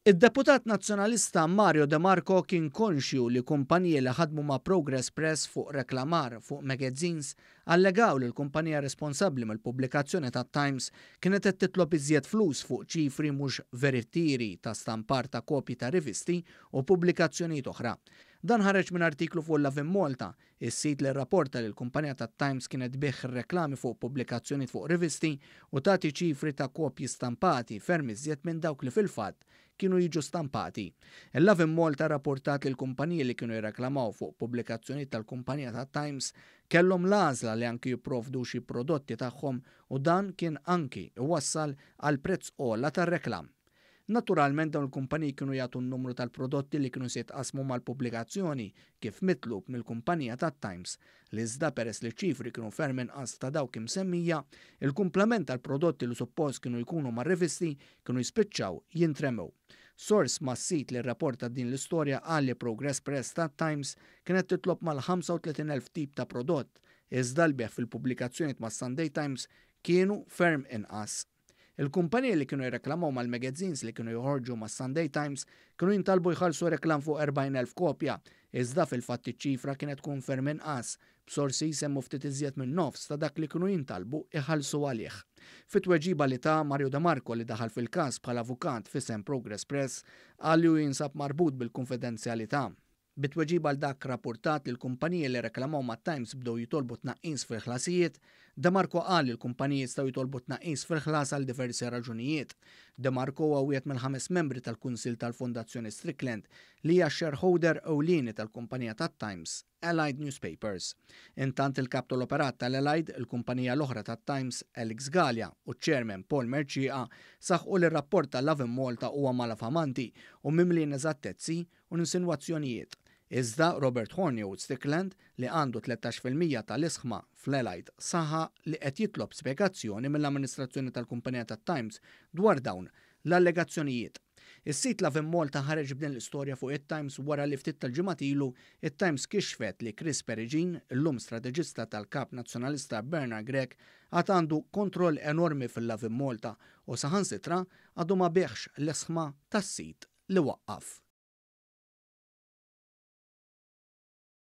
Id-deputat Nazzjonalista Mario De Marco kien konxju li kumpaniji li ħadmu ma' Progress Press fuq reklamar fuq magazines allegaw li l-kumpanija responsabbli mill-pubblikazzjoni tat-Times kienet qed titlob iżjed flus fuq ċifri mhux veritieri ta' stampar ta' kopji ta' rivisti u pubblikazzjonijiet oħra. Dan ħareġ minn artiklu fuq Lovin Malta, is-sit li rrapporta li l-kumpanija tat-Times kienet tbigħ ir-reklami fuq pubblikazzjonijiet fuq rivisti u tagħti ċifri ta' kopji stampati ferm iżjed minn dawk li fil-fatt kienu jiġu stampati. Il-Lovin Malta rrapportat li l-kumpaniji li kienu jirreklamaw fuq pubblikazzjonijiet tal-kumpanija tat-Times kellhom l-għażla li anki jipprovdu xi prodotti tagħhom u dan kien anki iwassal għal prezz ogħla tar-reklam. Naturalment dawn il-kumpaniji kienu jagħtu n-numru tal-prodotti li kienu se jitqassmu mal-pubblikazzjoni kif mitlub mill-kumpanija tat-Times, li iżda peress li ċ-ċifri kienu ferm inqas ta' dawk imsemmija, il-kumplament tal-prodotti li suppost kienu jkunu mar-rivisti kienu jispiċċaw jintremew. Sors mas-sit li rrapporta din l-istorja qal li Progress Press tat-Times kienet titlob mal-35,000 tip ta' prodott, iżda l-bejgħ fil-pubblikazzjonijiet mas-Sunday Times kienu ferm inqas. Il-kumpaniji li kienu jirreklamaw mal-magazines li kienu joħorġu mas-Sunday Times kienu jintalbu jħallsu reklam fuq 40,000 kopja, iżda fil-fatt iċ-ċifra kienet tkun ferm inqas, b'sorsi jsemmu ftit iżjed minn nofs ta' dak li kienu jintalbu iħallsu għalih. Fit-tweġiba li ta Mario De Marco, li daħal fil-każ bħala avukat f'isem Progress Press, qal li hu jinsab marbut bil-konfidenzjalità. Bi tweġiba għal dak rapportat li l-kumpaniji li reklamaw mat-Times bdew jitolbu tnaqqis fil-ħlasijiet, De Marco qal li l-kumpaniji jistgħu jitolbu tnaqqis fil-ħlas għal diversi raġunijiet. De Marco huwa wieħed mill-ħames membri tal-Kunsill tal-Fondazzjoni Strickland, li hija shareholder ewlieni tal-kumpanija tat-Times, Allied Newspapers. Intant il-kap tal-operat tal-Allied, il-kumpanija l-oħra tat-Times, Alex Galea, u ċ-chairman Paul Mercieca saħqu li r-rapport tal-Lovin Malta huwa malafamanti u mimli ineżattezzi u insinwazzjonijiet. Iżda Robert Hornyold Strickland, li għandu 13% tal-ishma fl-Allied, saħaq li qed jitlob spjegazzjoni mill-amministrazzjoni tal-kumpanija tat-Times dwar dawn l-allegazzjonijiet. Is-sit Lovin Malta ħareġ b'din l-istorja fuq it-Times wara li ftit tal-ġimgħat ilu it-Times kixfet li Chris Peregin, illum strateġista tal-kap nazzjonalista Bernard Grech, għad għandu kontroll enormi fil-Lovin Malta u saħansitra għadu ma biegħx l-ishma tas-sit li waqqaf.